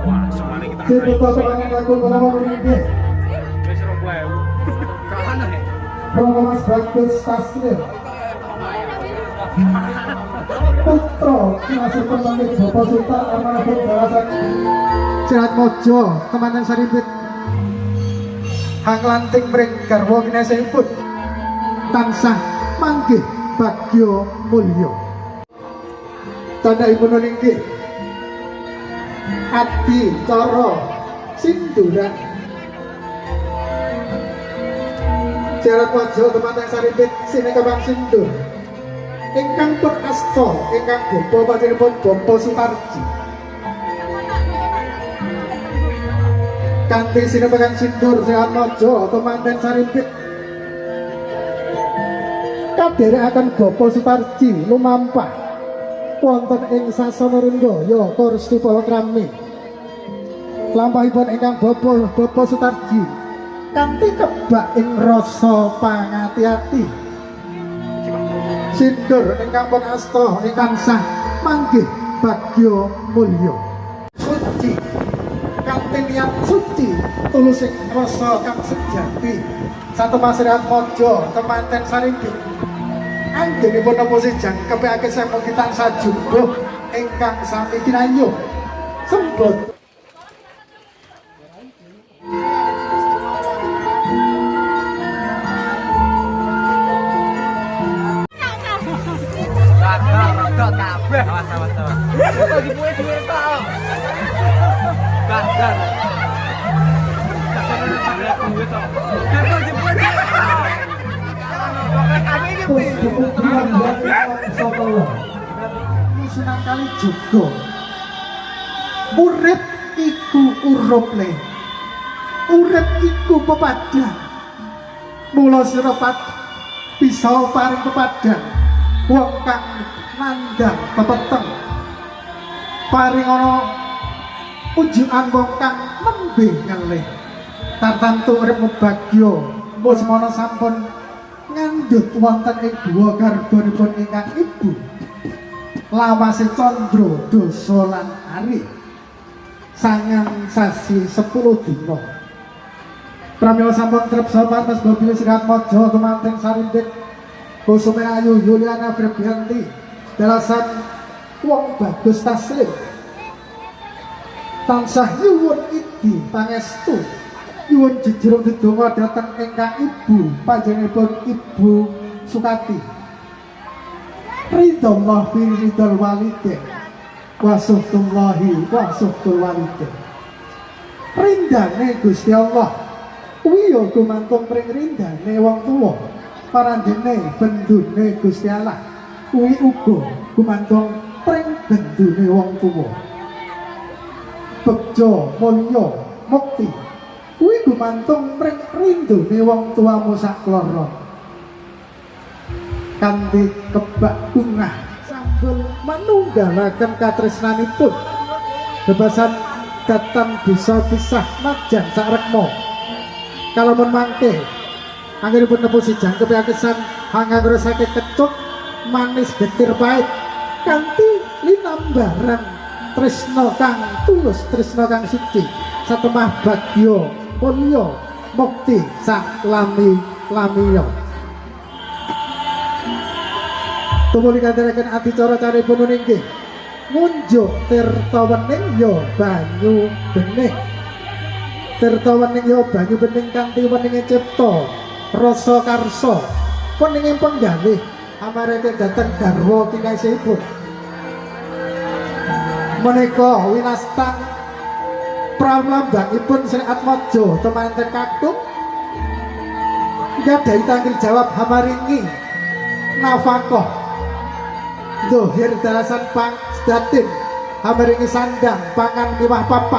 Wah, semuanya kita Sing temangan kakung kula nggih. Wis 20.000. Romo Mas Bagus Taslim. Putra kinasih pamit Bapak Sultan amanipun dalasan Serat Mojo temanten Sarimpit hang lanting mring garwa kinasihipun tansah manggih bagya mulya. Tandhaipun inggih adi cara sinduran Jarat Mojo temanten Sarimpit sinekapang sindur ingkang pun asta ingkang bapa panjenenganipun Bapak Sutarji kanthi sinepekan sindur Sehat Mojo temanten Sarimpit kaderekaken Bapak Sutarji lumampah wonten ing sasana Renggaya kursi palakrami lampahipun ingkang Bapak Sutarji kanthi kebak ing rasa pangati-ati sindur ingkang pun asta ingkang sah manggih bagya mulya suci kanthi niat suci tulus ing rasa kang sejati satemah Serat Mojo temanten Sarimpit anggenipun napa sejang kepekake samugi tansah jumbuh ingkang sami kinayuh sembot. Gagal kabeh. Awas awas awas. Kok dipuwe dhewe tok. Gagal. Gagal dipuwe dhewe tok. Sunan Kalijaga urip iku urup le urip iku pepadang mula sira bisa paring pepadang wong kang nandhang pepeteng paring ana unjukan wong kang nembe ngelih tartantu urip mebagya musmana sampun ngandhut wonten ing guwa garbonipun ingkang ibu lawase candra dasa lan ari sangang sasi 10 dina pramila sampun trep saha pantes bobile Serat Mojo temanten Sarimpit Kusume Ayu Yuliana Febrianti dalasan wong bagus taslim tansah nyuwun idi pangestu nyuwun jejerung dedonga dhateng ingkang ibu panjenenganipun Ibu Sukati ridhallah fi ridhal walide wa suhtullahi wa suhtul walide rindane Gusti Allah kuwi ya gumantung pring rindane wong tuwa parandene bendune Gusti Allah kuwi uga gumantung pring bendune wong tuwa begja mulya mukti kuwi gumantung pring rindune wong tuamu sakloro kanthi kebak bungah sampun manunggalaken katresnanipun bebasan datan bisa pisah najan sakrekma kalamun mangke anggenipun nepu sijang kepiyakesan hangangresake kecut manis getir pahit kanthi linambaran tresna kang tulus tresna kang suci satemah bagya mulya mukti sak lami-lamiya. Tumuli kandharaken adicara caripun inggih ngunjuk tirta wening ya banyu bening tirta wening ya banyu bening kanthi weninge cipta rasa karsa weninge penggalih amareke dhateng garwa kinasihipun menika winastan pramlambangipun Sri Atmojo temanten kakung nggadahi tanggung jawab hamaringi nafkah dohir dalasan pang sedatin hamaringi sandang pangan miwah papan.